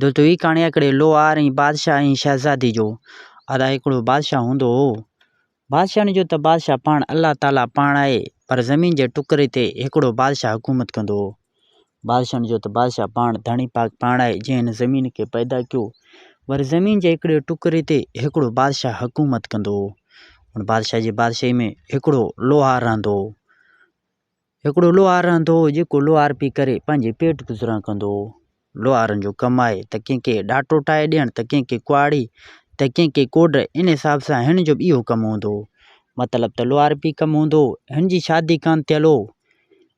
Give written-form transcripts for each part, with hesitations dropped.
دوستو هي ڪهاڻي هڪڙي لوهار ۽ بادشاهه ۽ شهزادي جو ادا هڪڙو بادشاهه هوندو هو. بادشاهن جو ته بادشاهه پاڻ الله تعاليٰ پاڻ آهي پر زمين جي ٽڪري تي هڪڙو بادشاهه حڪومت ڪندو هو. بادشاهن جو ته بادشاهه پاڻ ڌڻي پاڪ پاڻ آهي جنهن هن زمين کي پيدا ڪيو پر زمين جي هڪڙي ٽڪري تي هڪڙو بادشاهه حڪومت ڪندو هو. ان بادشاهه جي بادشاهي ۾ هڪڙو لوهار رهندو هو. هڪڙو لوهار رهندو هو، جيڪو لوهارپي ڪري پنهنجي پيٽ گذران ڪندو هو. لوهارن جو ڪم آهي ته ڪنهن کي ڏاٽو ٺاهي ڏيڻ ته ڪنهن کي ڪهاڙي ته ڪنهن کي ڪوڏ، ان حساب سان هن جو به اهو ڪم هوندو هو. مطلب ته لوهارپي ڪم هوندو هو. هن جي شادي ڪانه ٿيل هو.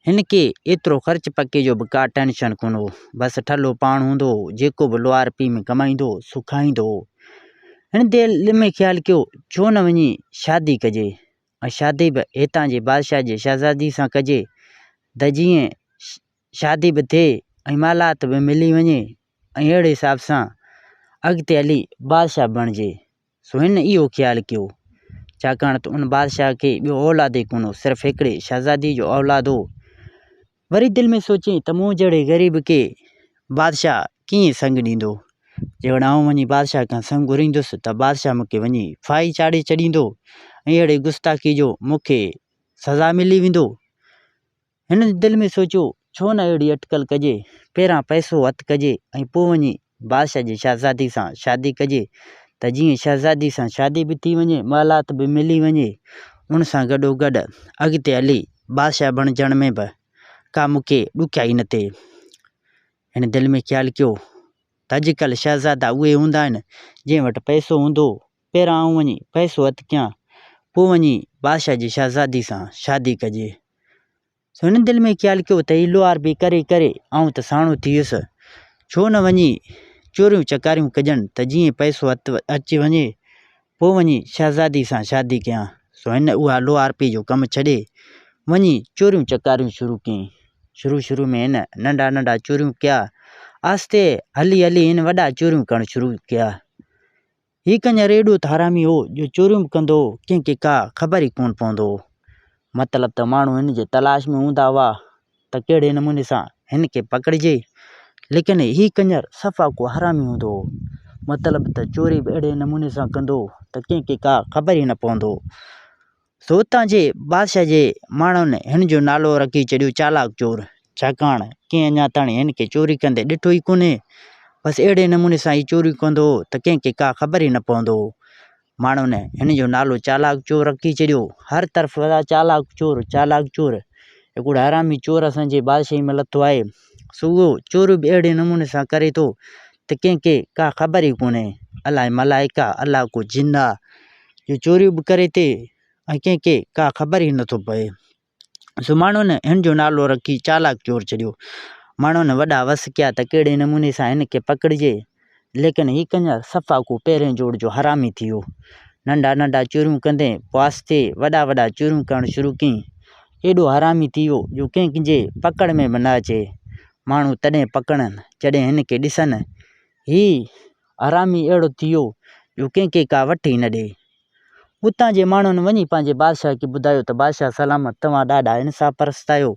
هن کي ايترو خرچ پکي جو به ڪا ٽينشن ڪونه هو. بس ٺلهو پاڻ هوندو هو، جيڪو به لوهارپي ۾ ڪمائيندو هو، سو کائيندو هو. هن دل ۾ خيال ڪيو، ڇو نه وڃي شادي ڪجي. ۽ شادي به هتان جي بادشاهه جي شهزادي سان ڪجي ته جيئن شادي به ٿئي ۽ مالات به ملي وڃي ۽ اهڙي حساب سان اڳتي هلي بادشاهه بڻجي. سو هن اهو خيال ڪيو. ڇاڪاڻ ته ان بادشاهه کي ٻيو اولاد ئي ڪونه هو، صرف هڪڙي شهزادي جو اولاد هو. وري دل ۾ سوچيائين ته مون جهڙي غريب کي بادشاهه ڪيئن سڱ ڏيندو؟ جيڪڏهن آئون وڃي بادشاهه کان سڱ گهريندس ته بادشاهه مون کي وڃي ڦاهي چاڙهي ڇڏيندو ۽ اهڙي گستاخي جو مون کي سزا ملي ويندو. هن دل ۾ سوچيو، ڇو نه اهڙي اٽڪل ڪجي، پهريان پئسو هٿ ڪجي ۽ پوء وڃي بادشاهه جي شهزادي سان شادي ڪجي ته جيئن شهزادي سان شادي به ٿي وڃي، محلات به ملي وڃي، ان سان گڏوگڏ اڳتي هلي بادشاهه بڻجڻ ۾ به ڪا مون کي ڏکيائي نه ٿئي. هن دل ۾ خيال ڪيو ته اڄڪلهه شهزادا اهي هوندا آهن، جنهن وٽ پئسو هوندو، پهريان آئون وڃي پئسو هٿ ڪيان، پوء وڃي بادشاهه جي شهزادي سان شادي ڪجي. سو هن دل ۾ خيال ڪيو ته هي لوهار به ڪري ڪري آئون ته ساڻو ٿي ويس، ڇو نه وڃي چوريون چڪاريون ڪجن ته جيئن پئسو هٿ اچي وڃي، پوء وڃي شهزادي سان شادي ڪيان. سو هن اها لوهارپي جو ڪم ڇڏي وڃي چوريون چڪاريون شروع ڪيائين. شروع شروع ۾ هن ننڍا ننڍا چوريون ڪيا، آهستي هلي هلي هن وڏا چوريون ڪرڻ شروع ڪيا. هي ڪڃر ايڏو ته حرامي هو جو چوريون به ڪندو هو، ڪنهن کي ڪا خبر ئي ڪونه پوندو هو. مطلب ته ماڻهو هن جي تلاش ۾ هوندا هئا ته ڪهڙي نموني سان هن کي پڪڙجي، ليڪن هي ڪڃر صفا ڪو حرامي هوندو هو. مطلب ته چوري به اهڙي نموني سان ڪندو هو ته ڪنهن کي ڪا خبر ئي نه پوندو هو. سو اتان جي بادشاهه جي ماڻهن هن جو نالو رکي ڇڏيو چالاڪ چور، ڇاڪاڻ ڪنهن اڃا تائين هن کي چوري ڪندي ڏٺو ئي ڪونهي. بس اهڙي نموني سان هي چوريون ڪندو هو ته ڪنهن کي ڪا خبر ئي نه پوندو هو. ماڻهن هن جو نالو چالاڪ چور رکي ڇڏيو. هر طرف ودا چالاڪ چور، چالاڪ چور. هڪڙو حرامي چور اسان جي بادشاهي ۾ لٿو آهي، سو اهو چوريون به اهڙي نموني سان ڪري ٿو ته ڪنهن کي ڪا خبر ئي ڪونهي. الائي ملائڪ آ، الاء ڪو جن آ. جو چوريون به ڪري ٿي ۽ ڪنهن کي ڪا خبر ئي نٿو پئي. سو ماڻهن هن جو نالو رکي چالاڪ چور ڇڏيو. ماڻهن وڏا وس ڪيا ته ڪهڙي نموني سان هن کي پڪڙجي، ليڪن هي ڪڃر صفا ڪو پهرين جوڙ جو حرامي ٿي ويو. ننڍا ننڍا چوريون ڪندي پوء آهستي وڏا وڏا چوريون ڪرڻ شروع ڪيائين. ايڏو حرامي ٿي ويو جو ڪنهن جي پڪڙ ۾ به نه اچي. ماڻهو تڏهن پڪڙن جڏهن هن کي ڏسن. هي حرامي اهڙو ٿي ويو جو ڪنهن کي ڪا وٺ ئي نه ڏئي. اتان جي ماڻهن وڃي پنهنجي بادشاهه کي ٻڌايو ته بادشاهه سلامت توهان ڏاڍا انصاف پرست آهيو.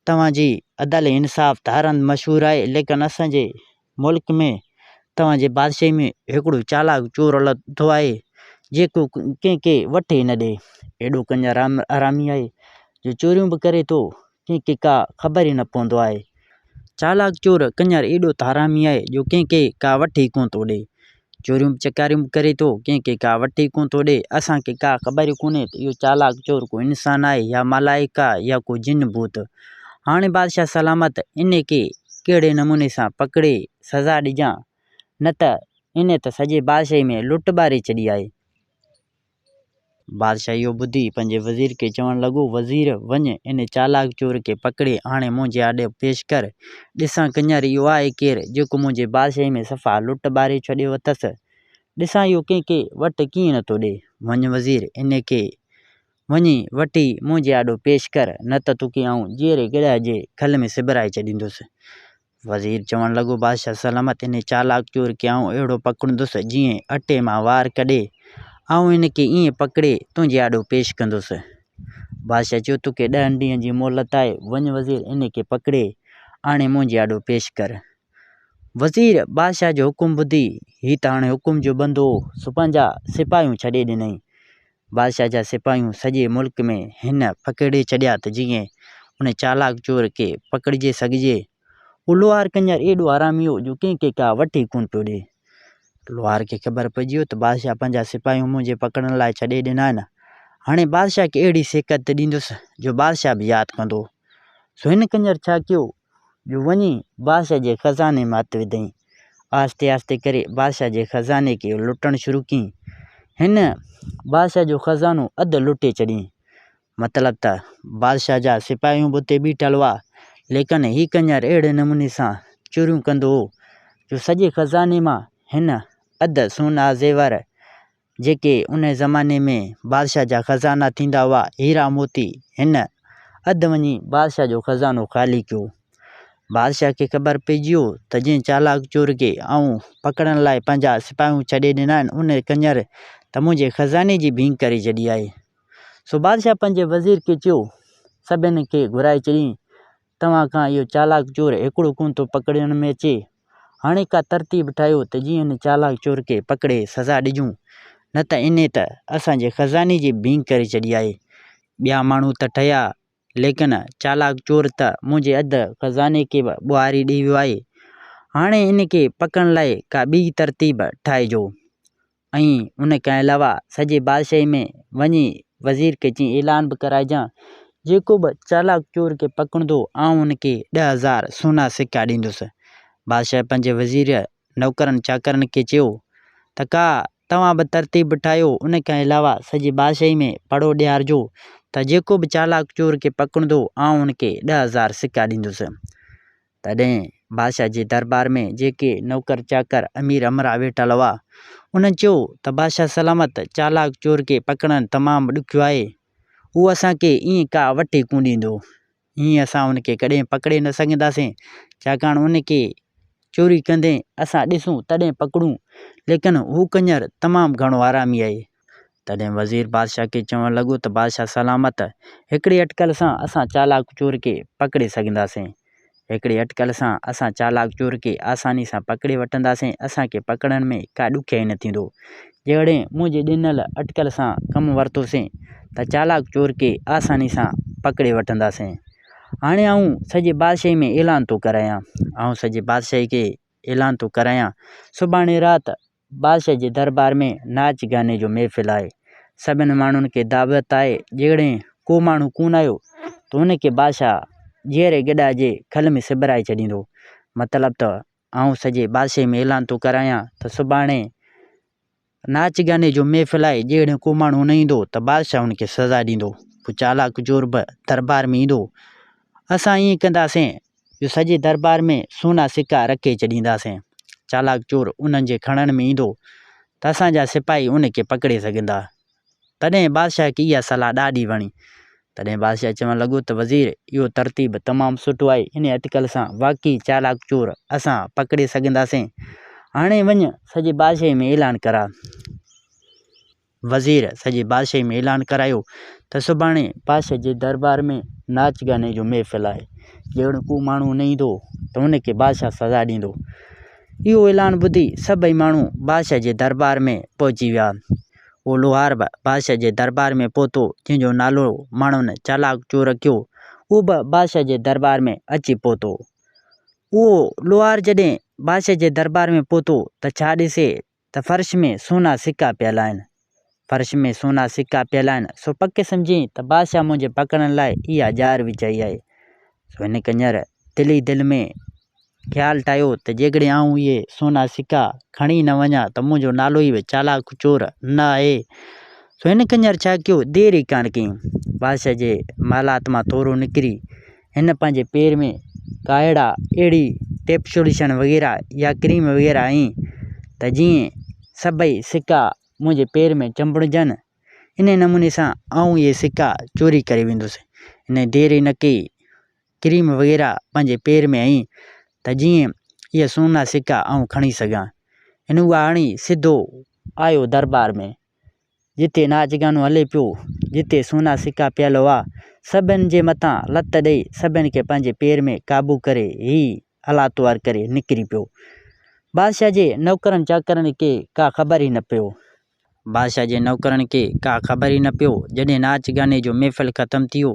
توهان جي عدل ۽ انصاف ته هر هنڌ مشهور آهي، ليڪن اسان جي ملڪ ۾ توهان جي بادشاهي ۾ هڪڙو چالاڪ چور لٿو آهي، جيڪو ڪنهن کي وٺ ئي نه ڏئي. ايڏو ڪنجر حرامي آهي جو چوريون به ڪري ٿو، ڪنهن کي ڪا خبر ئي نه پوندو آهي. چالاڪ چور ڪڃر ايڏو ته حرامي آهي جو ڪنهن کي ڪا وٺ ئي ڪونه ٿو ڏئي. چوريون به چڪاريون به ڪري ٿو، ڪنهن کي ڪا وٺ ئي ڪونه ٿو ڏئي. اسان کي ڪا خبر ئي ڪونهي ته اهو چالاڪ چور ڪو انسان آهي يا ملائڪ آهي يا ڪو جن ڀوت. هاڻي بادشاهه سلامت انهي کي ڪهڙي نموني سان پڪڙي سزا ڏجان، نه ته انهي ته سڄي بادشاهي ۾ لٽ ٻاري ڇڏي آهي. بادشاهه اهو ٻڌي پنهنجي وزير کي چوڻ لڳو، وزير! وڃ، ان چالاڪ چور کي پڪڙي آڻي منهنجي آڏو پيش ڪر. ڏسان ڪڃر اهو آهي ڪير، جيڪو منهنجي بادشاهي ۾ صفا لٽ ٻاري ڇڏيو اٿس. ڏسان اهو ڪنهن کي وٽ ڪيئن نٿو ڏئي. وڃ وزير، ان کي وڃي وٺي منهنجي آڏو پيش ڪر، نه ته توکي آئون جيئري گڏهه جي کل ۾ سبرائي ڇڏيندس. وزير چوڻ لڳو، بادشاهه سلامت، انهي چالاڪ چور کي آئون اهڙو پڪڙندس، جيئن اٽي مان وار ڪڍي. آئون هن کي ائين پڪڙي تنهنجي آڏو پيش ڪندس. بادشاهه چيو، توکي ڏهن ڏينهن جي مهلت آهي، وڃ وزير انهي کي پڪڙي آڻي منهنجي آڏو پيش ڪر. وزير بادشاهه جو حڪم ٻڌي، هي ته هاڻي حڪم جو بندو هو، سو پنهنجا سپاهيون ڇڏي ڏنائين. بادشاهه جا سپاهيون سڄي ملڪ ۾ هن پکيڙي ڇڏيا ته جيئن ان چالاڪ چور کي پڪڙجي سگهجي. هو لوهار ڪڃر ايڏو حرامي هو جو ڪنهن کي ڪا وٺ ئي ڪونه پيو ڏئي. لوهار کي خبر پئجي ويو ته بادشاهه پنهنجا سپاهيون منهنجي پڪڙڻ لاء ڇڏي ڏنا آهن. هاڻي بادشاهه کي اهڙي سيکت ڏيندس جو بادشاهه به ياد ڪندو. سو هن ڪڃر ڇا ڪيو جو وڃي بادشاهه جي خزاني ۾ هٿ وڌائين. آهستي آهستي ڪري بادشاهه جي خزاني کي لٽڻ شروع ڪيائين. هن بادشاهه جو خزانو اڌ لٽي ڇڏيائين. مطلب ته بادشاهه جا سپاهيون به اتي بيٺل هئا، ليڪن هي ڪڃر اهڙي نموني سان چوريون ڪندو هو جو سڄي خزاني مان هن اڌ سونا زيور جيڪي ان زماني ۾ بادشاهه جا خزانا ٿيندا هئا، هيرا موتي، هن اڌ وڃي بادشاهه جو خزانو خالي ڪيو. بادشاهه کي خبر پئجي ويو ته جنهن چالاڪ چور کي آئون پڪڙڻ لاء پنهنجا سپاهيون ڇڏي ڏنا آهن، ان ڪڃر ته منهنجي خزاني جي ڀينگ ڪري ڇڏي آهي. سو بادشاهه پنهنجي وزير کي چيو، سڀني کي گهرائي چيائين، توهان کان اهو چالاڪ چور هڪڙو ڪونه ٿو پڪڙڻ ۾ اچي. هاڻي ڪا ترتيب ٺاهيو ته جيئن هن چالاڪ چور کي پڪڙي سزا ڏجون، نه ته انهي ته اسان جي خزاني جي ڀينگ ڪري ڇڏي آهي. ٻيا ماڻهو ته ٺهيا، ليڪن چالاڪ چور ته منهنجي اڌ خزاني کي به ٻوهاري ڏئي ويو آهي. هاڻي ان کي پڪڙڻ لاء ڪا ٻي ترتيب ٺاهجو. ۽ ان کان علاوه سڄي بادشاهي ۾ وڃي وزير کي چئين اعلان به ڪرائجان، جيڪو به چالاڪ چور کي پڪڙندو، آئون ان کي 10,000 سونا سڪا ڏيندس. بادشاهه پنهنجي وزير، نوڪرن چاڪرن کي چيو ته ڪا توهان به ترتيب ٺاهيو، ان کان علاوه سڄي بادشاهي ۾ پڙهو ڏيارجو ته جيڪو به چالاڪ چور کي پڪڙندو، آئون ان کي 10,000 سڪا ڏيندس. تڏهن بادشاهه جي دربار ۾ جيڪي نوڪر چاڪر، امير امراء ويٺل هئا، انهن چيو ته بادشاهه سلامت، چالاڪ چور کي پڪڙڻ تمام ڏکيو آهي. هو اسان کي ائين ڪا وٺ ئي ڪونه ڏيندو. ائين اسان ان کي ڪڏهن پڪڙي نه سگهنداسين، ڇاڪاڻ ان کي چوري ڪندي اسان ڏسون تڏهن پڪڙون، ليڪن هو ڪڃر تمام گهڻو حرامي آهي. تڏهن وزير بادشاهه کي چوڻ لڳو ته بادشاهه سلامت، هڪڙي اٽڪل سان اسان چالاڪ چور کي پڪڙي سگهنداسين. هڪڙي اٽڪل سان اسان چالاڪ چور کي آساني سان پڪڙي وٺنداسين، اسان کي پڪڙڻ ۾ ڪا ڏکيائي نه ٿيندو. جيڪڏهن منهنجي ڏنل اٽڪل سان ڪم ورتوسين ته چالاڪ چور کي آساني سان پڪڙي وٺنداسين. هاڻي آئون سڄي بادشاهي ۾ اعلان ٿو ڪرايان. آئون سڄي بادشاهي کي اعلان ٿو ڪرايان، سڀاڻي رات بادشاهه جي دربار ۾ ناچ گاني جو محفل آهي. سڀني ماڻهن کي دعوت آهي. جيڪڏهن ڪو ماڻهو ڪونه آيو ته ان کي بادشاهه جيئري گڏهه جي کل ۾ سبرائي ڇڏيندو. مطلب ته آئون سڄي بادشاهي ۾ اعلان ٿو ڪرايان ته سڀاڻي ناچ گاني جو محفل آهي. جيڪڏهن ڪو ماڻهو نه ايندو ته بادشاهه ان کي سزا ڏيندو. پوء چالاڪ چور به دربار ۾ ايندو. اسان ائين ڪنداسين جو سڄي دربار ۾ سونا سڪا رکي ڇڏينداسين. چالاڪ چور انهن جي کڻڻ ۾ ايندو ته اسان جا سپاهي ان کي پڪڙي سگهندا. تڏهن بادشاهه کي اها صلاح ڏاڍي وڻي. تڏهن بادشاهه چوڻ لڳو ته وزير، اهو ترتيب تمام سٺو آهي. انهيء اٽڪل سان واقعي چالاڪ چور اسان پڪڙي سگهنداسين. هاڻي وڃ سڄي بادشاهي ۾ اعلان ڪراء. وزير سڄي بادشاهي ۾ اعلان ڪرايو ته سڀاڻي بادشاهه جي دربار ۾ ناچ گاني جو محفل آهي، جيڪڏهن ڪو ماڻهو نه ايندو ته ان کي بادشاهه سزا ڏيندو. اهو اعلان ٻڌي سڀئي ماڻهو بادشاهه جي دربار ۾ پهچي ويا. اهو لوهار به بادشاهه جي دربار ۾ پهتو، جنهن جو نالو ماڻهن چالاڪ چور رکيو، اهو به بادشاهه جي دربار ۾ اچي پهتو. اهو لوهار جڏهن بادشاهه جي دربار ۾ پهتو ته ڇا ڏسي ته فرش ۾ سونا سڪا پيل آهن. فرش ۾ سونا سڪا پيل آهن، سو پڪ سمجهين ته بادشاهه منهنجي پڪڙڻ لاء اها ڄار وڇائي آهي. سو هن ڪڃر دل ئي دل ۾ خيال ٺاهيو ته جيڪڏهن آئون اهي سونا سڪا کڻي نه وڃان ته منهنجو نالو ئي به چالاڪ چور نه آهي. سو هن ڪڃر ڇا ڪيو، دير ئي ڪانه ڪئي، بادشاهه جي محلات مان ٿورو نڪري هن پنهنجي پير ۾ ڪا اهڙا اهڙي ٽيپسوليشن وغيره يا ڪريم وغيره هنئي ته جيئن سڀئي سڪا منهنجي پير ۾ چنبڙجن انهي نموني سان آئون اهي سڪا چوري ڪري ويندس. هن دير ئي نه ڪئي ڪريم وغيره پنهنجي پير ۾ هنئي ته جيئن اهي سونا سڪا آئون کڻي سگهان. هن اها هڻي سڌو آيو دربار ۾. جتي ناچ گانو هلي پيو، جتي سونا سڪا پيل هئا، سڀن جي مٿان لت ڏئي، سڀن کي پنهنجي پير ۾ قابو ڪري، هي الله توهر ڪري نڪري پيو. بادشاهه جي نوڪرن چاڪرن کي ڪا خبر ئي نه پيو. بادشاهه جي نوڪرن کي ڪا خبر ئي نه پيو. جڏهن ناچ گاني جو محفل ختم ٿيو،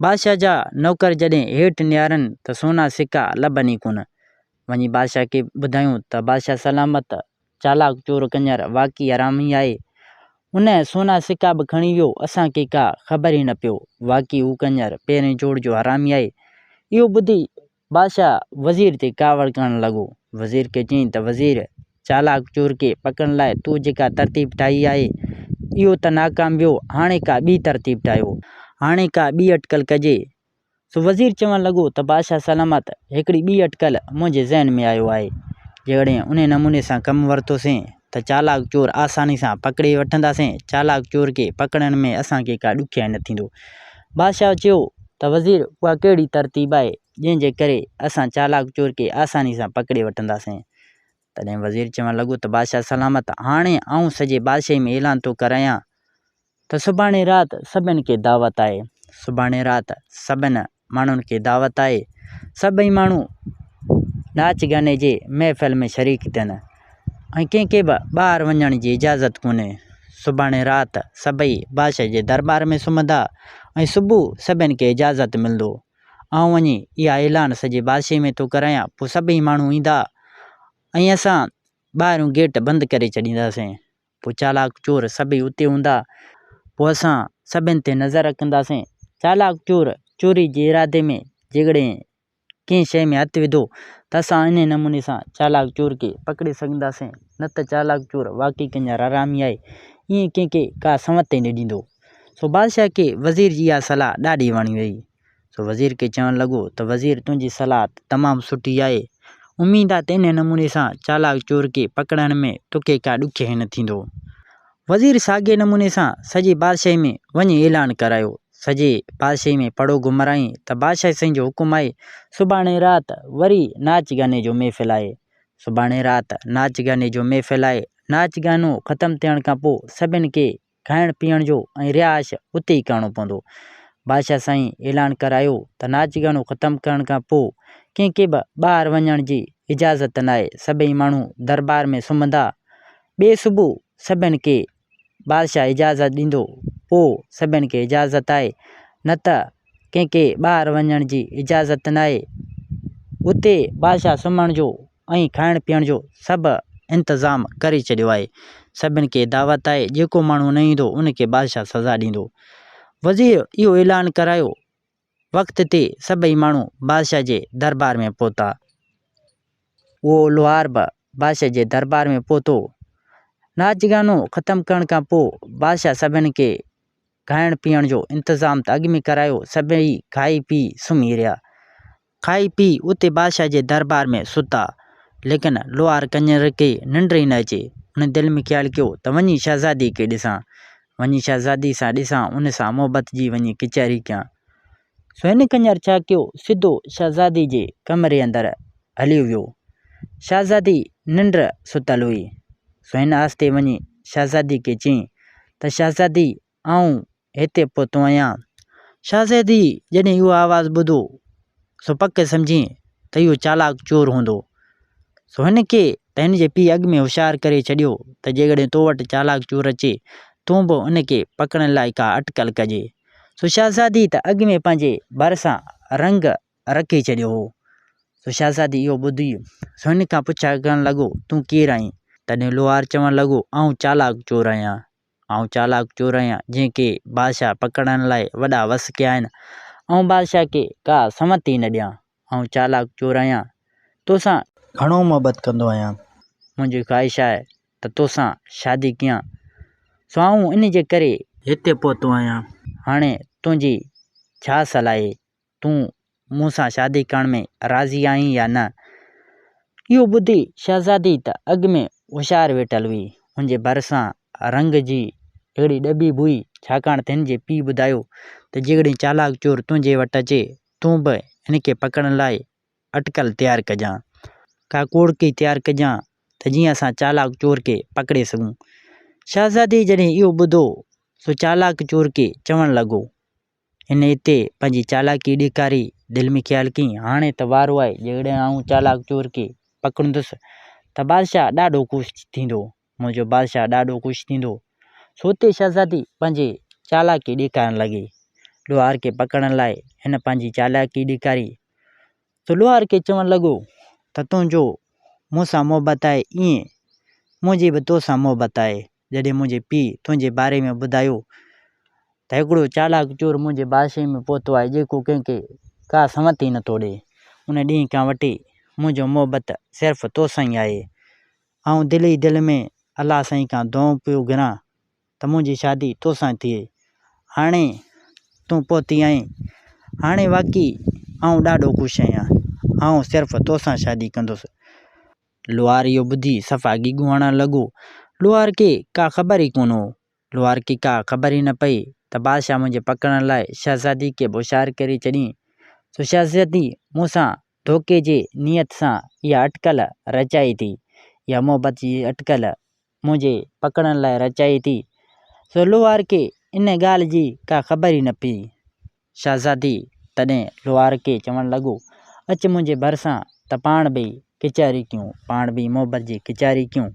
بادشاهه جا نوڪر جڏهن هيٺ نهارن ته سونا سڪا لڀن ئي ڪونه. وڃي بادشاهه کي ٻڌايون ته بادشاهه سلامت، چالاڪ چور ڪڃر واقعي حرامي آهي. ان سونا سڪا به کڻي ويو، اسان کي ڪا خبر ئي نه پيو. واقعي هو ڪڃر پهرين جوڙ جو حرامي آهي. اهو ٻڌي بادشاهه وزير تي ڪاوڙ ڪرڻ لڳو. وزير کي چيائين ته وزير! چالاڪ چور کي پڪڙڻ لاء تو جيڪا ترتيب ٺاهي آهي، اهو ته ناڪام ويو، هاڻي ڪا ٻي ترتيب ٺاهيو. هاڻي ڪا ٻي اٽڪل ڪجي. سو وزير چوڻ لڳو ته بادشاهه سلامت! هڪڙي ٻي اٽڪل منهنجي ذهن ۾ آيو آهي. جيڪڏهن انهي نموني سان ڪم ورتوسين ته چالاڪ چور آساني سان پڪڙي وٺنداسين. چالاڪ چور کي پڪڙڻ ۾ اسان کي ڪا ڏکيائي نه ٿيندو. بادشاهه چيو ته وزير اها ڪهڙي ترتيب آهي، جنهن جي ڪري اسان چالاڪ چور کي آساني سان پڪڙي وٺنداسين؟ تڏهن وزير چوڻ لڳو ته بادشاهه سلامت، هاڻي آئون سڄي بادشاهي ۾ اعلان ٿو ڪرايان ته سڀاڻي رات سڀن کي دعوت آهي. سڀاڻي رات سڀن ماڻهن کي دعوت آهي. سڀئي ماڻهو ناچ گاني جي محفل ۾ شريڪ ٿين ۽ ڪنهن کي به ٻاهر وڃڻ جي اجازت ڪونهي. سڀاڻي رات سڀئي بادشاهه جي درٻار ۾ سمهندا ۽ صبح سڀن کي اجازت ملندو. آئون وڃي اها اعلان سڄي بادشاهي ۾ ٿو ڪرايان، پوء سڀئي ماڻهو ايندا ۽ اسان ٻاهريون گيٽ بند ڪري ڇڏينداسين. پوء چالاڪ چور سڀئي اتي هوندا. پوء اسان سڀن تي نظر رکنداسين. چالاڪ چور چوري جي ارادي ۾ جيڪڏهن ڪنهن شيء ۾ هٿ وڌو ته اسان انهيء نموني سان چالاڪ چور کي پڪڙي سگهنداسين، نه ته چالاڪ چور واقعي ڪنهن جا حرامي آهي، ائين ڪنهن کي ڪا سنوت ئي نه ڏيندو. سو بادشاهه کي وزير جي اها صلاح ڏاڍي وڻي ويئي. سو وزير کي چوڻ لڳو ته وزير تنهنجي صلاح ته تمام سٺي آهي، اميد آهي ته انهيء نموني سان چالاڪ چور کي پڪڙڻ ۾ توکي ڪا ڏکيائي نه ٿيندو. وزير ساڳئي نموني سان سڄي بادشاهي ۾ وڃي اعلان ڪرايو. سڄي بادشاهي ۾ پڙهو گهمرايائين ته بادشاهه سائين جو حڪم آهي، سڀاڻي رات وري ناچ گاني جو محفل آهي. سڀاڻي رات ناچ گاني جو محفل آهي. ناچ گانو ختم ٿيڻ کان پوء سڀن کي کائڻ پيئڻ جو ۽ رهائش اتي ئي ڪرڻو پوندو. بادشاهه سائين اعلان ڪرايو ته ناچ گانو ختم ڪرڻ کان پوء ڪنهن کي به ٻاهر وڃڻ جي اجازت ناهي، سڀئي ماڻهو درٻار ۾ سمهندا. ٻئي صبح سڀن کي بادشاهه اجازت ڏيندو، پوء سڀن کي اجازت آهي، نه ته ڪنهن کي ٻاهر وڃڻ جي اجازت ناهي. اتي بادشاهه سمهڻ جو ۽ کائڻ پيئڻ جو سڀ انتظام ڪري ڇڏيو آهي. سڀن کي دعوت آهي، جيڪو ماڻهو نه ايندو ان کي بادشاهه سزا ڏيندو. وزير اهو اعلان ڪرايو. وقت تي سڀئي ماڻهو بادشاهه جي دربار ۾ پهتا. اهو لوهار به بادشاهه جي دربار ۾ پهتو. ناچ گانو ختم ڪرڻ کان پوء بادشاهه سڀن کي کائڻ پيئڻ جو انتظام ته اڳ ۾ ڪرايو، سڀئي کائي پي سمهي رهيا. کائي پي اتي بادشاهه جي دربار ۾ ستا. ليڪن لوهار ڪڃر کي ننڊ ئي نه اچي. هن دل ۾ خيال ڪيو ته وڃي شهزادي کي ڏسان. وڃي شهزادي سان ڏسان، ان سان محبت جي وڃي ڪچهري ڪيان. سو هن ڪڃر ڇا ڪيو، سڌو شهزادي جي ڪمري اندر هليو ويو. شهزادي ننڊ ستل هئي. سو هن آهستي وڃي شهزادي کي چيائين ته شهزادي آئون هتي پهتو آهيان. شهزادي جڏهن اهو آواز ٻڌو سو پڪ سمجهي ته اهو چالاڪ چور هوندو. سو هن کي ته هن جي پيء اڳ ۾ هوشيار ڪري ڇڏيو ته جيڪڏهن تو وٽ چالاڪ چور اچي تون به ان کي پڪڙڻ لاء ڪا اٽڪل ڪجي. سو شهزادي ته اڳ ۾ پنهنجي ڀرسان رنگ رکي ڇڏيو هو. سو شهزادي اهو ٻڌي سو هن کان پڇا ڪرڻ لڳو، تون ڪير آهين؟ تڏهن لوهار چوڻ لڳو، آئون چالاڪ چور آهيان. آئون چالاڪ چور آهيان، جنهن کي بادشاهه پڪڙڻ لاء وڏا وس ڪيا آهن. آئون بادشاهه کي ڪا سنوت ئي نه ڏيان. آئون چالاڪ چور آهيان. توسان. گهڻو محبت ڪندو آهيان. منهنجي خواهش آهي ته توسان شادي ڪيان. سو آئون ان جي ڪري. هتي پهتو آهيان. هاڻي تنهنجي ڇا صلاح آهي؟ تون مون سان شادي ڪرڻ ۾ راضي آهين يا نه؟ اهو ٻڌي شهزادي ته اڳ ۾ هوشيار ويٺل هئي. هن جي ڀرسان رنگ جي هڪڙي ڏٻي به هئي، ڇاڪاڻ ته هن جي پيء ٻڌايو ته جيڪڏهن چالاڪ چور تنهنجي وٽ اچي، تون به هن کي پڪڙڻ لاء اٽڪل تيار ڪجان. ڪا ڪوڙڪي تيار ڪجان ته جيئن اسان چالاڪ چور کي پڪڙي سگهون. شهزادي جڏهن اهو ٻڌو، سو چالاڪ چور کي چوڻ لڳو. هن اتي پنهنجي چالاڪي ڏيکاري، دل ۾ خيال ڪيائين، هاڻي ته وارو آهي، جيڪڏهن آئون چالاڪ چور کي پڪڙندس ته بادشاهه ڏاڍو خوش ٿيندو. منهنجو بادشاهه ڏاڍو خوش ٿيندو. سو اتي شهزادي پنهنجي چالاڪي ڏيکارڻ لڳي. لوهار کي پڪڙڻ لاء هن پنهنجي چالاڪي ڏيکاري. سو لوهار کي چوڻ لڳو ته تنهنجو مون سان محبت آهي ائين منهنجي به توسان محبت آهي. جڏهن منهنجي پيء تنهنجي باري ۾ ٻڌايو ته هڪڙو چالاڪ چور منهنجي بادشاهي ۾ پهتو آهي جيڪو ڪنهن کي ڪا سنوت ئي نٿو ڏئي. ان ڏينهن کان وٺي منهنجو محبت صرف توسان ئي آهي. آئون دل ئي دل ۾ الله سائين کان دعائون پيو گهران ته منهنجي شادي توسان ٿئي. هاڻي تون پهتي آهين. هاڻي واقعي آئون ڏاڍو خوش آهيان. آئون صرف توسان شادي ڪندس. لوهار اهو ٻڌي صفا گيگو هڻڻ لڳو. لوهار کي ڪا خبر ئي ڪونه هو. لوهار کي ڪا خبر ئي نه پئي ته بادشاهه منهنجي پڪڙڻ لاء شهزادي کي به هوشيار ڪري ڇڏيائين. سو شهزادي مون سان ڌوڪي جي نيت سان اها اٽڪل رچائي ٿي. اها محبت جي اٽڪل منهنجي پڪڙڻ لاء رچائي ٿي. سو لوهار کي ان ڳالهه جي ڪا خبر ئي نه پئي. شهزادي تڏهن لوهار کي چوڻ لڳو، اچ منهنجي ڀرسان ته پاڻ ٻئي ڪچهري ڪيون، پاڻ ٻئي محبت جي ڪچهري ڪيون.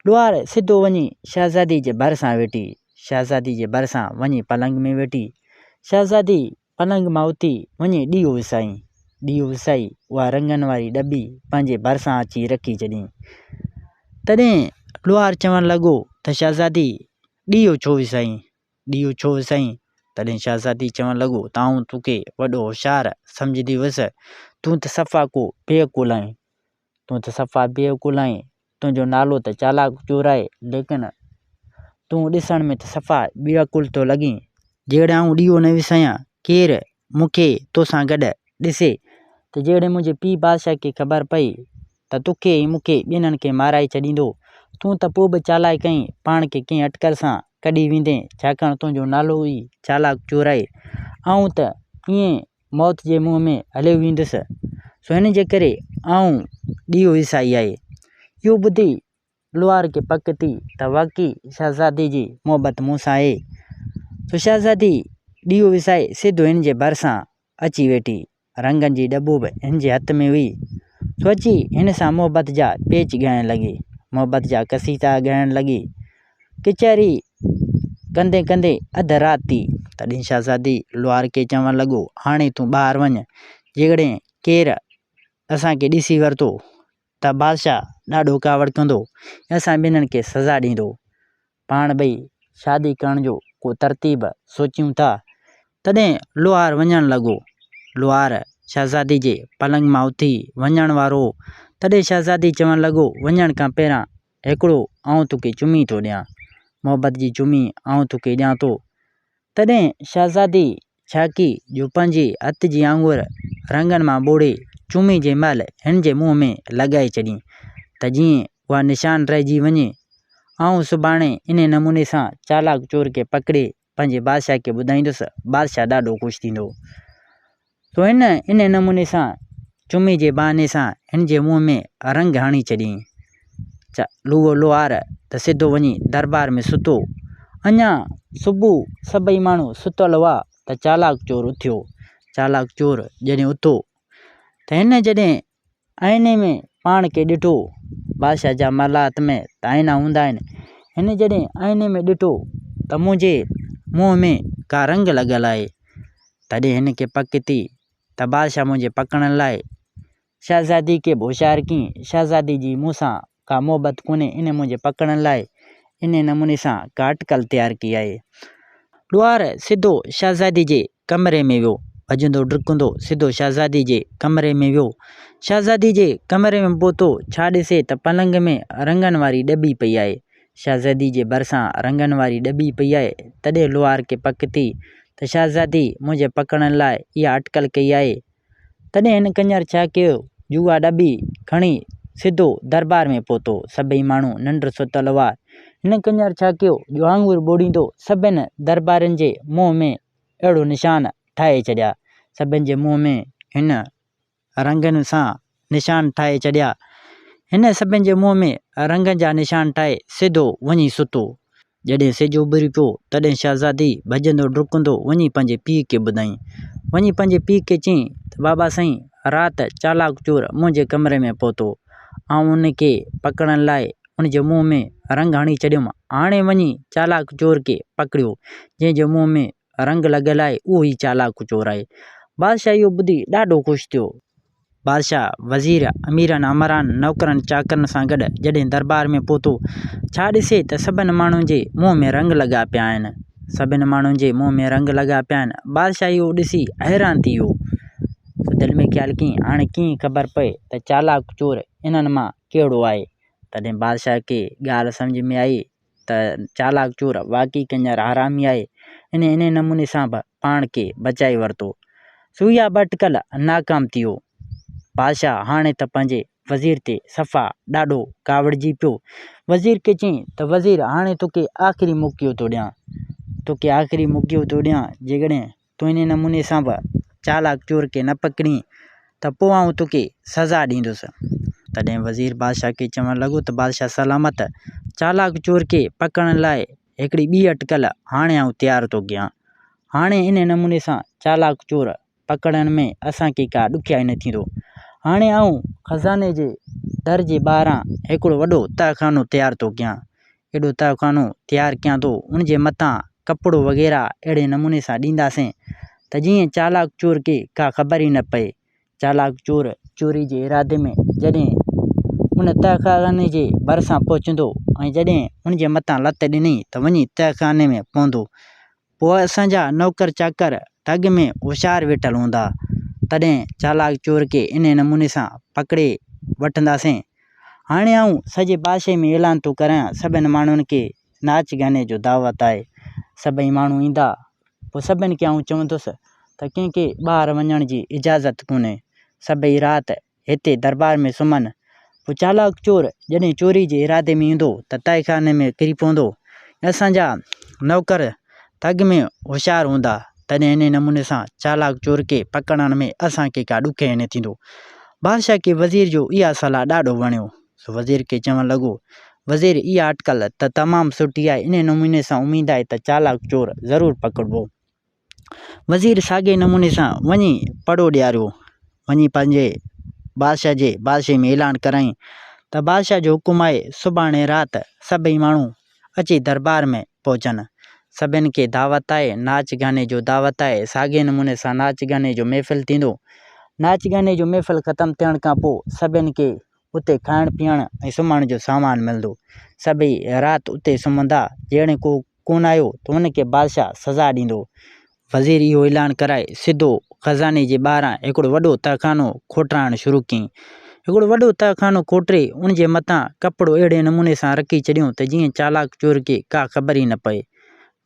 لوهار سڌو وڃي شهزادي جي ڀرسان ويٺي. شهزادي جي ڀرسان وڃي پلنگ ۾ ويٺي. شهزادي پلنگ مان اٿي وڃي ڏيئو وسائين. ڏيئو وسائي اها رنگن واري ڏٻي پنهنجي ڀرسان اچي رکي ڇڏيائين. تڏهن لوهار چوڻ لڳو ته شهزادي ڏيئو ڇو وسائين؟ ڏيئو ڇو وسائين؟ تڏهن شهزادي چوڻ لڳو ته آئون توکي وڏو هوشيار سمجهندي هيس، تون ته صفا ڪو بيعقل آهين. تون ته صفا بيعقل آهين، تنهنجو نالو ته چالاڪ چور آهي، ليڪن تون ڏسڻ ۾ ته صفا بيعقل ٿو لڳين. جيڪڏهن آئون ڏيئو نه وسايان، ڪير مون کي توسان گڏ ڏسي ته جيڪڏهن منهنجي پيء بادشاهه کي خبر پئي ته توکي ۽ مون کي ٻنهن کي مارائي ڇڏيندو. تون ته پوء به چالاڪ آهين، پاڻ کي ڪنهن اٽڪل سان ڪڍي ويندين، ڇاڪاڻ تنهنجو نالو ئي چالاڪ چور آهي. آئون ته ائين موت جي منهن ۾ هليو ويندس، سو ان جي ڪري آئون ڏيئو وسائي آهي. اهو ٻڌي لوهار کي پڪ ٿي ته واقعي شهزادي جي محبت مون سان آهي. سو شهزادي ڏيئو وسائي سڌو هن جي ڀرسان اچي ويٺي. رنگن جي ڏٻو به هن جي هٿ ۾ هئي. سو اچي هن سان محبت جا پيچ ڳائڻ لڳي. محبت جا قصيدا ڳائڻ لڳي. ڪچهري ڪندي ڪندي اڌ رات ٿي. تڏهن شهزادي لوهار کي چوڻ لڳو، هاڻي تون ٻاهر وڃ، جيڪڏهن ڪير اسان کي ڏسي ورتو ته بادشاهه ڏاڍو ڪاوڙ ڪندو ۽ اسان ٻنهن کي سزا ڏيندو. پاڻ ٻئي شادي ڪرڻ جو ڪو ترتيب سوچيون ٿا. تڏهن لوهار وڃڻ لڳو. لوهار شهزادي جي پلنگ مان اٿي وڃڻ وارو هو، تڏهن شهزادي چوڻ لڳو، وڃڻ کان پهريان هڪڙو آئون توکي چمي ٿو ڏيان. محبت جي چمي آئون توکي ڏيان ٿو. تڏهن شهزادي ڇاڪي جو پنهنجي هٿ جي آڱر رنگن مان ٻوڙي چمي جي مهل هن جي منهن ۾ لڳائي ڇڏي ته جيئن اها نشان رهجي وڃي. آئون سڀاڻي انهي نموني سان چالاڪ چور کي پڪڙي پنهنجي بادشاهه کي ٻڌائيندس، بادشاهه ڏاڍو خوش ٿيندو. سو هن انهي نموني سان چمي جي بهاني سان هن جي منهن ۾ رنگ هڻي ڇڏيائين. لوهو لوهار ته سڌو وڃي دربار ۾ ستو. اڃا صبح سڀئي ماڻهو ستل هئا ته چالاڪ چور اٿيو. چالاڪ چور جڏهن اٿو ته هن جڏهن آئيني ۾ پاڻ کي ڏٺو، بادشاهه جا محلات ۾ ته آئينا هوندا آهن، هن جڏهن آئيني ۾ ڏٺو ته منهنجي منهن ۾ ڪا رنگ لڳل آهي، تڏهن هن کي پڪ ٿي ته بادشاهه منهنجي پڪڙڻ لاء شهزادي کي به هوشيار ڪيائين، شهزادي جي مون سان ڪا محبت ڪونهي، ان منهنجي پڪڙڻ لاء انهي نموني سان ڪا اٽڪل تيار ڪئي آهي. لوهار سڌو شهزادي جي ڪمري ۾ ويو. ڀڄندو ڊڪندو سڌو شهزادي جي ڪمري ۾ ويو. شهزادي جي ڪمري ۾ پهتو، ڇا ڏسي ته پلنگ ۾ رنگن واري ڏٻي پئي آهي. شهزادي جي ڀرسان رنگن واري ڏٻي پئي آهي. تڏهن لوهار کي پڪ ٿي ته شهزادي منهنجي پڪڙڻ لاء اها اٽڪل ڪئي آهي. تڏهن هن ڪڃر ڇا ڪيو جو اها ڏٻي کڻي سڌو دربار ۾ پهتو. سڀئي ماڻهو ننڊ ستل هئا. هن ڪڃر ڇا ڪيو جو آڱر ٻوڙيندو سڀن دربارين جي منهن ۾ اهڙو نشان ٺاهي ڇڏيا. سڀن جي منهن ۾ هن رنگن سان نشان ٺاهي ڇڏيا. هن سڀن جي منهن ۾ رنگن جا نشان ٺاهي سڌو وڃي ستو. جڏهن سج اڀري پيو، تڏهن شهزادي ڀڄندو ڊڪندو وڃي پنهنجي پيء کي ٻڌائين. وڃي پنهنجي پيء کي چيائين ته بابا سائين، رات چالاڪ چور منهنجي ڪمري ۾ پهتو. آئون ان کي پڪڙڻ لاء ان جي منهن ۾ رنگ هڻي ڇڏيم. هاڻي وڃي چالاڪ چور کي پڪڙيو، جنهن جي منهن ۾ رنگ لڳل آهي، اهو ئي چالاڪ چور آهي. بادشاهه اهو ٻڌي ڏاڍو خوش ٿيو. بادشاهه، وزير، اميرن امرائن، نوڪرن چاڪرن سان گڏ جڏهن درٻار ۾ پهتو، ڇا ڏسي ته سڀن ماڻهن جي منهن ۾ رنگ لڳا پيا آهن. سڀن ماڻهن جي منهن ۾ رنگ لڳا پيا آهن. بادشاهه اهو ڏسي حيران ٿي ويو. سو دل ۾ خيال ڪيائين، هاڻي ڪيئن خبر پئي ته چالاڪ چور انهن مان ڪهڙو آهي؟ تڏهن بادشاهه کي ڳالهه سمجهه ۾ آئي ته چالاڪ چور واقعي ڪنجر حرامي آهي. انهي انهي نموني سان به پاڻ کي بچائي ورتو. سو اها به اٽڪل ناڪام ٿي ويو. بادشاهه هاڻي ته پنهنجي وزير تي صفا ڏاڍو ڪاوڙجي پيو. وزير کي چيائين ته وزير هاڻي توکي آخري موقعو ٿو ڏيان. توکي آخري موقعو ٿو ڏيان جيڪڏهن تون انهي نموني سان به چالاڪ چور کي نه پڪڙين ته پوء آئون توکي سزا ڏيندس. تڏهن وزير بادشاهه کي چوڻ لڳو ته بادشاهه سلامت، چالاڪ چور کي پڪڙڻ لاء هڪڙي ٻي اٽڪل هاڻي آئون تيار ٿو ڪيان. هاڻي انهي نموني سان چالاڪ چور پڪڙڻ ۾ اسان کي ڪا ڏکيائي نه ٿيندو. هاڻي آئون خزاني جي در جي ٻاهران هڪڙو وڏو تهخانو تيار ٿو ڪيان. ايڏو تهخانو تيار ڪيان ٿو، ان جي مٿان ڪپڙو وغيره اهڙي نموني سان ڏينداسين ته جيئن چالاڪ چور کي ڪا خبر ئي نه پئي. چالاڪ چور چوري جي ارادي ۾ جڏهن ان تهخاني جي ڀرسان پهچندو ۽ جڏهن ان جي مٿان لت ڏني ته وڃي تهخاني ۾ پوندو. پوء اسان جا نوڪر چاڪر ٺڳ ۾ هوشيار ويٺل هوندا، تڏهن چالاڪ چور کي انهيء نموني سان پڪڙي وٺنداسين. هاڻي آئون سڄي بادشاهي ۾ اعلان ٿو ڪرايان، سڀن ماڻهن کي ناچ گاني جو دعوت آهي. سڀئي ماڻهو ايندا، پوء سڀن کي آئون چوندس ته ڪنهن کي ٻاهر وڃڻ جي اجازت ڪونهي. سڀئي رات هتي دربار ۾ سمهن. پوء چالاڪ چور جڏهن چوري جي ارادي ۾ ايندو ته تهخاني ۾ ڪري پوندو ۽ اسان جا نوڪر ٺڳ ۾ هوشيار هوندا، تڏهن انهي نموني سان چالاڪ چور کي پڪڙڻ ۾ اسان کي ڪا ڏکيائي نه ٿيندو. بادشاهه کي وزير جو اها صلاح ڏاڍو وڻيو، سو وزير کي چوڻ لڳو، وزير اها اٽڪل ته تمام سٺي آهي، انهي نموني سان اميد آهي ته چالاڪ چور ضرور پڪڙبو. وزير ساڳئي نموني سان وڃي پڙهو ڏياريو. وڃي پنهنجي بادشاهه جي بادشاهي ۾ اعلان ڪرايائين ته بادشاهه جو حڪم آهي سڀاڻي رات سڀئي ماڻهو اچي دربار ۾ پهچن. سڀن کي دعوت آهي، ناچ گاني جو دعوت آهي. ساڳئي نموني سان ناچ گاني جو محفل ٿيندو. ناچ گاني جو محفل ختم ٿيڻ کان پوء سڀن کي اتي کائڻ پيئڻ ۽ سمهڻ جو سامان ملندو. سڀئي رات اتي سمهندا. جيئڙي ڪو ڪونه آيو ته ان کي بادشاهه سزا ڏيندو. وزير اهو اعلان ڪرائي سڌو خزاني جي ٻاهران هڪڙو وڏو تهخانو کوٽرائڻ شروع ڪيائين. هڪڙو وڏو تهخانو کوٽري ان جي مٿان ڪپڙو اهڙي نموني سان رکي ڇڏيو ته جيئن چالاڪ چور کي ڪا خبر ئي نه پئي.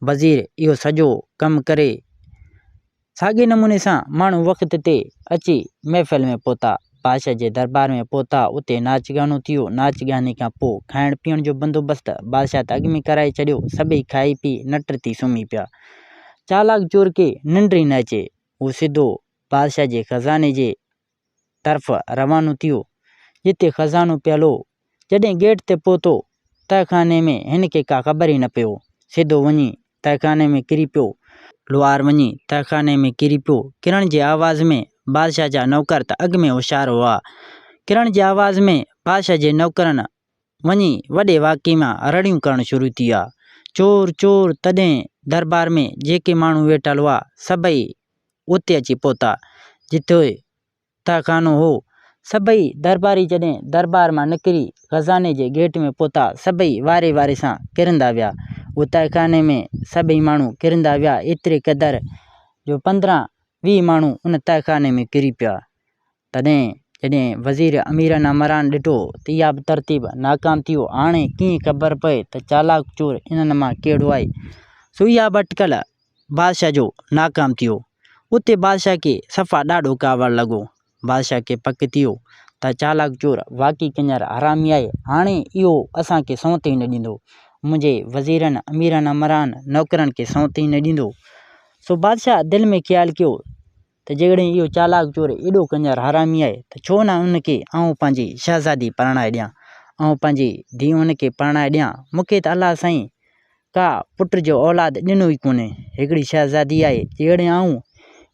وزير اهو سڄو ڪم ڪري ساڳئي نموني سان ماڻهو وقت تي اچي محفل ۾ پهتا. بادشاهه جي دربار ۾ پهتا. اتي ناچ گانو ٿيو. ناچ گاني کان پوء کائڻ پيئڻ جو بندوبست بادشاهه ته اڳ ۾ ڪرائي ڇڏيو. سڀئي کائي پي نٽ ٿي سمهي پيا. چالاڪ چور کي ننڊ ئي نه اچي. هو سڌو بادشاهه جي خزاني جي طرف روانو ٿيو، جتي خزانو پيل هو. جڏهن گيٽ تي پهتو، تهخاني ۾ هن کي ڪا خبر ئي نه پيو. سڌو وڃي تهخاني ۾ ڪري پيو. لوهار وڃي تهخاني ۾ ڪري پيو. ڪرڻ جي آواز ۾ بادشاهه جا نوڪر ته اڳ ۾ هوشيار هئا. ڪرڻ جي آواز ۾ بادشاهه جي نوڪرن وڃي وڏي واڪي مان رڙيون ڪرڻ شروع ٿي ويا. چور! چور! تڏهن دربار ۾ جيڪي ماڻهو ويٺل هئا، سڀئي اتي اچي پهتا، جتي تهخانو هو. سڀئي درباري جڏهن دربار مان نڪري خزاني جي گيٽ ۾ پهتا، سڀئي واري واري سان ڪرندا ويا. اهو تهخاني ۾ سڀئي ماڻهو ڪرندا ويا، ايتري قدر جو 15 20 ماڻهو ان تهخاني ۾ ڪري پيا. تڏهن جڏهن وزير اميرن امرائن ڏٺو ته اها به ترتيب ناڪام ٿي ويو، هاڻي ڪيئن خبر پئي ته چالاڪ چور انهن مان ڪهڙو آهي؟ سو اها به اٽڪل بادشاهه جو ناڪام ٿي ويو. اتي بادشاهه کي صفا ڏاڍو ڪاوڙ لڳو. بادشاهه کي پڪ ٿي ويو ته چالاڪ چور واقعي ڪڃر حرامي آهي، هاڻي اهو اسان کي سونت ئي نه ڏيندو. منهنجي وزيرن، اميرن امرائن، نوڪرن کي سونت ئي نه ڏيندو. سو بادشاهه دل ۾ خيال ڪيو ته جيڪڏهن اهو چالاڪ چور ايڏو ڪنجر حرامي آهي ته ڇو نه ان کي آئون پنهنجي شهزادي پرڻائي ڏيان، آئون پنهنجي ڌيء ان کي پرڻائي ڏيان، مون کي ته الله سائين ڪا پٽ جو اولاد ڏنو ئي ڪونهي، هڪڙي شهزادي آهي، جيڪڏهن آئون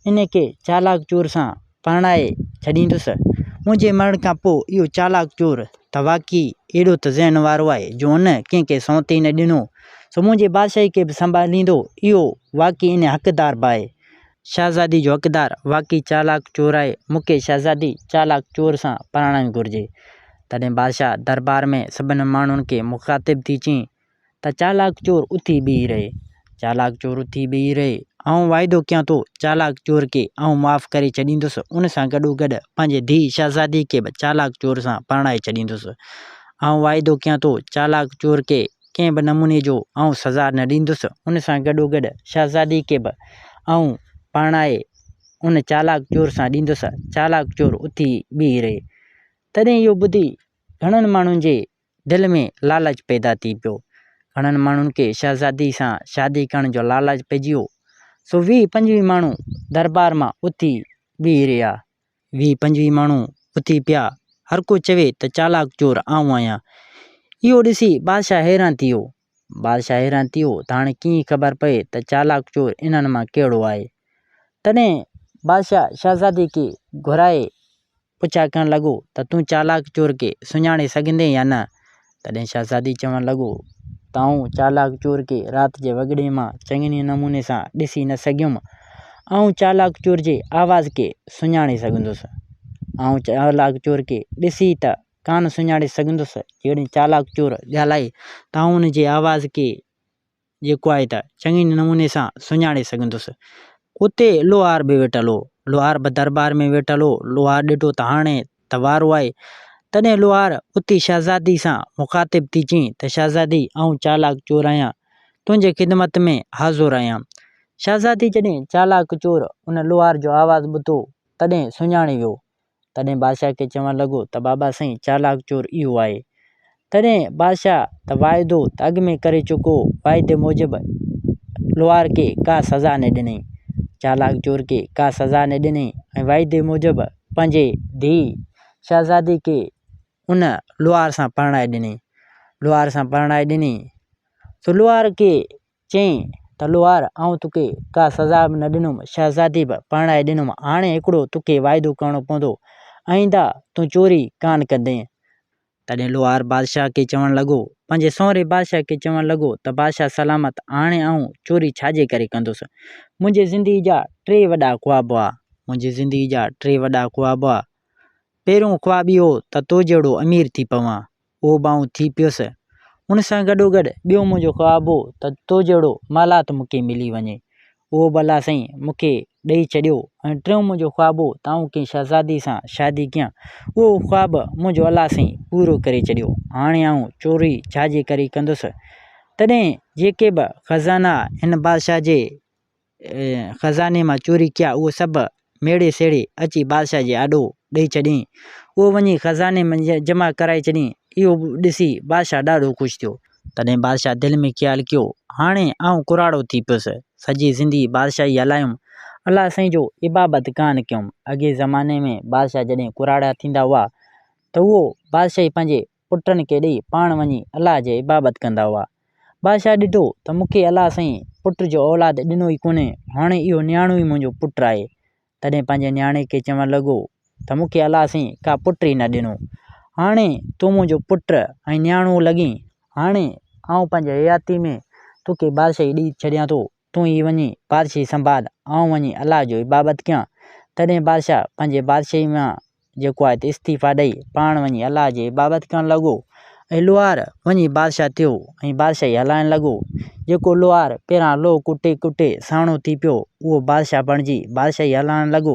ان کي چالاڪ چور سان پرڻائي ڇڏيندس، منهنجي مرڻ کان پوء اهو چالاڪ چور ته واقعي ايڏو ته ذهن وارو آهي جو هن ڪنهن کي سونت ئي نه ڏنو، سو منهنجي بادشاهي کي به سنڀاليندو، اهو واقعي ان حقدار به آهي. شهزادي جو حقدار واقعي چالاڪ چور آهي، مون کي شهزادي چالاڪ چور سان پرڻائڻ گهرجي. تڏهن بادشاهه دربار ۾ سڀني ماڻهن کي مخاطب ٿي چيائين ته چالاڪ چور اٿي بيهي رهي. چالاڪ چور اٿي بيهي رهي. آئون واعدو ڪيان ٿو، چالاڪ چور کي آئون معاف ڪري ڇڏيندس، ان سان گڏوگڏ پنهنجي ڌيء شهزادي کي به چالاڪ چور سان پرڻائي ڇڏيندس. آئون واعدو ڪيان ٿو، چالاڪ چور کي ڪنهن به نموني جو آئون سزا نه ڏيندس، ان سان گڏوگڏ شهزادي کي به آئون پرڻائي ان چالاڪ چور سان ڏيندس. چالاڪ چور اٿي بيهي رهي. تڏهن اهو ٻڌي گهڻن ماڻهن جي دل ۾ لالچ پيدا ٿي پيو. گهڻن ماڻهن کي شهزادي سان شادي ڪرڻ جو لالچ پئجي ويو. سو 20 25 ماڻهو دربار مان اٿي بيهي رهيا. 20 25 ماڻهو اٿي پيا. هر ڪو چوي ته چالاڪ چور آئون آهيان. اهو ڏسي بادشاهه حيران ٿي ويو. بادشاهه حيران ٿي ويو ته هاڻي ڪيئن خبر پئي ته چالاڪ چور انهن مان ڪهڙو آهي. تڏهن بادشاهه شهزادي کي گهرائي پڇا ڪرڻ لڳو ته تون چالاڪ چور کي سڃاڻي سگهندين يا نه؟ تڏهن شهزادي چوڻ لڳو ته آئون چالاڪ چور کي رات جي وڳڙي مان چڱي نموني سان ڏسي نه سگهيم. آئون چالاڪ چور جي آواز کي سڃاڻي سگهندس. آئون چالاڪ چور کي ڏسي ته ڪانه سڃاڻي سگهندس، جيڪڏهن چالاڪ چور ڳالهائي ته آئون ان جي آواز کي جيڪو آهي ته چڱي نموني سان سڃاڻي سگهندس. اتي لوهار به ويٺل هو. لوهار به درٻار ۾ ويٺل هو. لوهار ڏٺو ته هاڻي ته وارو آهي. تڏهن لوهار اٿي شهزادي سان مخاطب ٿي چيائين ته شهزادي آئون چالاڪ چور آهيان. تنهنجي خدمت ۾ حاضر آهيان. شهزادي جڏهن چالاڪ چور ان لوهار جو آواز ٻڌو تڏهن سڃاڻي ويو. تڏهن بادشاهه کي چوڻ لڳو ته بابا سائين چالاڪ چور اهو آهي. تڏهن بادشاهه ته واعدو ته اڳ ۾ ڪري چڪو هو، واعدي موجب لوهار کي ڪا سزا نه ڏنائين. چالاڪ چور کي ڪا سزا نه ڏنائين ۽ واعدي موجب پنهنجي ڌيء شهزادي کي ان لوهار سان پرڻائي ڏنائين. لوهار سان پرڻائي ڏنائين. سو لوهار کي چيائين ته لوهار آئون توکي ڪا سزا به نه ڏنم، شهزادي به پرڻائي ڏنم، هاڻي هڪڙو توکي واعدو ڪرڻو پوندو، آئنده تون چوري ڪانه ڪندين. تڏهن لوهار بادشاهه کي چوڻ لڳو، پنهنجي سونهري بادشاهه کي چوڻ لڳو ته بادشاهه سلامت، هاڻي آئون چوري ڇاجي ڪري ڪندس؟ منهنجي زندگي جا ٽي وڏا خواب هئا. منهنجي زندگي جا ٽي وڏا خواب هئا. پهريون خواب اهو ته تو جهڙو امير ٿي پوان. اهو به آئون ٿي پيس. ان سان گڏوگڏ ٻيو منهنجو خواب هو ته تو جهڙو محلات مون کي ملي وڃي. اهو به الله سائين مون کي ڏئي ڇڏيو ۽ ٽيون منهنجو خواب هو ته آئون ڪنهن شهزادي سان شادي ڪيان. اهو خواب منهنجو الله سائين پورو ڪري ڇڏيو. هاڻي آئون چوري ڇا جي ڪري ڪندس؟ تڏهن جيڪي به خزانا هن بادشاهه جي خزاني مان چوري ڪيا، اهي سڀ ميڙي سيڙي اچي بادشاهه جي آڏو ڏئي ڇڏيائين. اهو وڃي خزاني ۾ جمع ڪرائي ڇڏيائين. اهو ڏسي بادشاهه ڏاڍو خوش ٿيو. تڏهن بادشاهه دل ۾ خيال ڪيو، هاڻي آئون ڪراڙو ٿي پيس. سڄي زندگي بادشاهي هلايم، الله سائين جو عبادت ڪانه ڪيم. اڳئين زماني ۾ بادشاهه جڏهن ڪراڙا ٿيندا هئا ته اهو بادشاهي پنهنجي پٽن کي ڏئي پاڻ وڃي الله جي عبادت ڪندا هئا. بادشاهه ڏٺو ته مون کي الله سائين پٽ جو اولاد ڏنو ئي ڪونهي، هاڻي اهو نياڻو ئي منهنجو پٽ آهي. تڏهن پنهنجي نياڻي کي چوڻ لڳو ته مون کي الله سائين ڪا پٽ ئي نه ڏنو. هاڻي تون منهنجو پٽ ۽ نياڻو لڳين. هاڻي آئون پنهنجي حياتي ۾ توکي بادشاهي ڏئي ڇڏيان ٿو. تون ئي وڃي بادشاهي سنڀال، آئون وڃي الله جو عبادت ڪيان. تڏهن بادشاهه پنهنجي بادشاهي مان جيڪو آهي ته استعيفا ڏئي پاڻ وڃي الله جي عبادت ڪرڻ لڳو ۽ لوهار وڃي بادشاهه ٿيو ۽ بادشاهي هلائڻ لڳو. جيڪو لوهار پهريان لوهه ڪٽي ڪٽي ساڻو ٿي پيو، اهو بادشاهه بڻجي بادشاهي هلائڻ لڳو.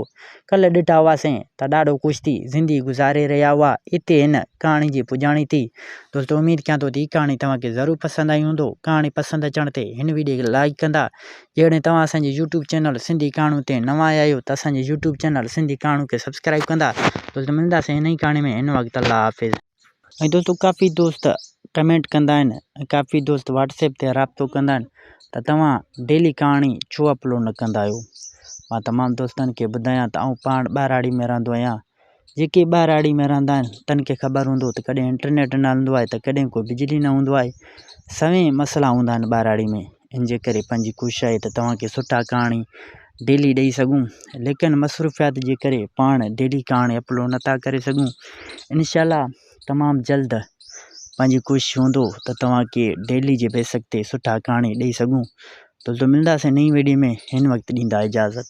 ڪلهه ڏٺا هئاسين ته ڏاڍو خوش ٿي زندگي گذاري رهيا هئا. اتي هن ڪهاڻي جي پڄاڻي ٿي. دوستو اميد ڪيان ٿو ته هي ڪهاڻي توهان کي ضرور پسند آئي هوندو. ڪهاڻي پسند اچڻ تي هن ويڊيو کي لائيڪ ڪندا. جيڪڏهن توهان اسان جي يوٽيوب چينل سنڌي ڪهاڻيون تي نوان آيا آهيو ته اسان جي يوٽيوب چينل سنڌي ڪهاڻيون کي سبسڪرائيب ڪندا. دوستو ملنداسين نئين ڪهاڻي ۾ هن وقت الله حافظ. ۽ دوستو ڪافي دوست ڪمينٽ ڪندا آهن ۽ ڪافي دوست واٽس ايپ تي رابطو ڪندا آهن ته توهان ڊيلي ڪهاڻي ڇو اپلوڊ نه ڪندا آهيو. مان تمام دوستن کي ٻڌايان ته آئون پاڻ ٻهراڙي ۾ رهندو آهيان. جيڪي ٻهراڙي ۾ رهندا آهن تن کي خبر هوندو ته ڪڏهن انٽرنيٽ نه هلندو آهي ته ڪڏهن ڪو بجلي نه هوندو آهي سوين مسئلا هوندا آهن ٻهراڙي ۾ ان جي ڪري پنهنجي ڪوشش آهي ته توهان کي سٺا ڪهاڻي ڊيلي ڏئي سگهون ليڪن مصروفيات جي ڪري پاڻ ڊيلي ڪهاڻي اپلوڊ نٿا ڪري سگهون انشاء الله تمام جلد پنهنجي ڪوشش هوندو ته توهان کي ڊيلي جي بيسڪ تي سٺا ڪهاڻي ڏئي سگهون تو ملنداسين نئين ويڊيو ۾ هن وقت ڏيندا اجازت.